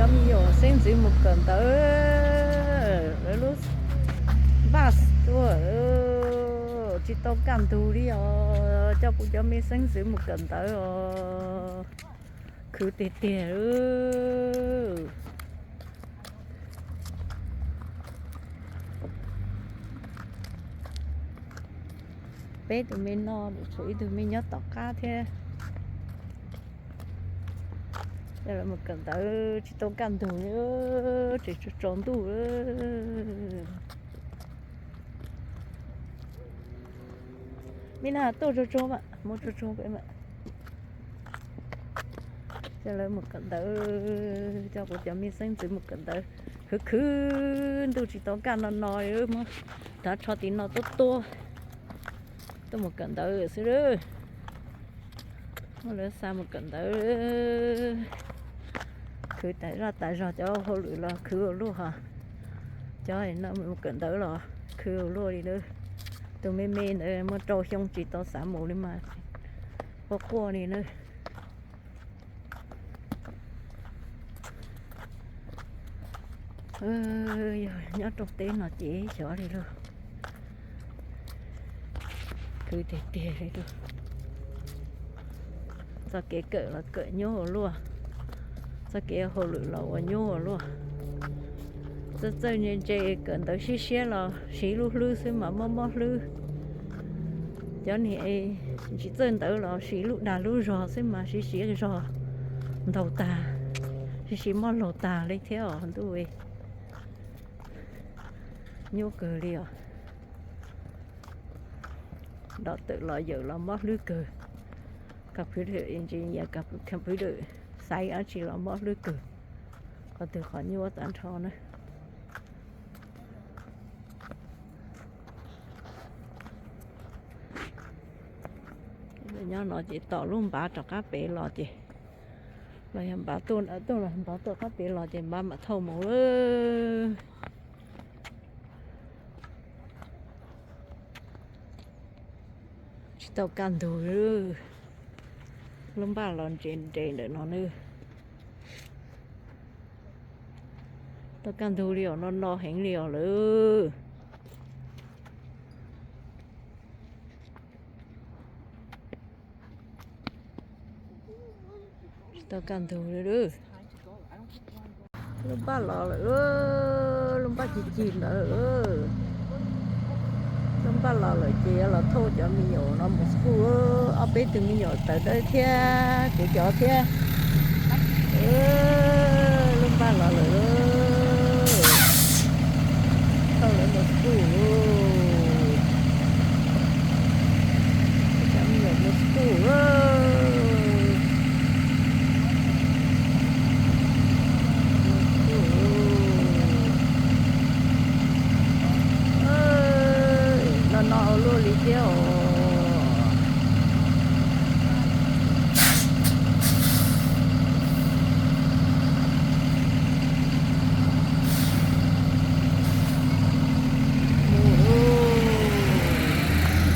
Me nyuam xeeb ntxwv mus kawm ntawv, lawv lub bus tuaj, tsis tau kaj ntug li os, coj kuv cov me xeeb ntxwv mus kawm ntawv os, khwv tiag tiag. Peb tus me no tshuav ib tug me nyob tom qab thiab. Coj lawv mus kawm ntawv tsis tau kaj ntug li, tseem tsaus tsaus ntuj. Me na tuaj tsuag tsuag mas, mus tsuag tsuag pem mas. Coj lawv mus kawm ntawv, coj kuv cov me xeeb ntxwv mus kawm ntawv. Khwv khwv ntuj tsis tau kaj no no li, muab tav tsho tim no tuab tuab. Tuaj mus kawm ntawv xwb lawm. Muab lawv xa mus kawm ntawv. Khwv tas zaj tas zog cov hauj lwm los khwv ua luaj hos. Cov no mus kawm ntawv los khwv ua luaj li lawm. Tus me me ntawd muaj rau xyoo tsis tau xav mus li mas quaj quaj li na. Yog nyob rooj teb no ces xyov li lauj. Khwv tiag tiag li lauj. Txoj kev kawm los kawm nyuaj ua luaj, txoj kev hauj lwm los ua nyuaj ua luaj. Txawj txawj ntse ntse kawm ntawv siab siab los siv lub hlwb xwb mas mob mob hlwb. Cov niag tsis txawj ntawv los siv lub dag lub zog xwb mas siv siv zog ntaug tag, siv siv mob laug tag li thiab os ntuj. Nyuaj kawg li os. Dom tawm los yawm los mob hlwb kawg. Computer engineer, computer science dab tsi los mob hlwb kawg. Qhov twg qhov nyuaj tag nrho na. Nyob no ces tom lub npav rov qab pem los ces, los yog npav tuaj nram tuaj los npav tuaj qab pem los ces npav mam thauj mus lawm. Tsis tau kaj ntug li. Lub npaj los nres nres ntawm no nawb. Tau kaj ntug li os, no no heev li os lawm. Tsis tau kaj ntug li. Lub npaj los lawm, lub npaj cig cig ntawd. Lub npaj los lawm ces yuav los thauj cov me nyuam no mus school, ob peb tug me nyuam tawv dawb thiab kuv cov thiab. Lub npaj los lawm, thauj lawv mus school. Cov me nyuam mus school. No no ua luaj li thiab os.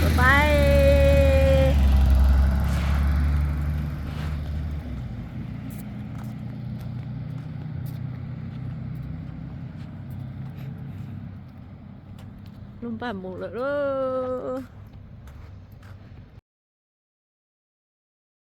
Bye bye. Lub npaj mus lawm lauj.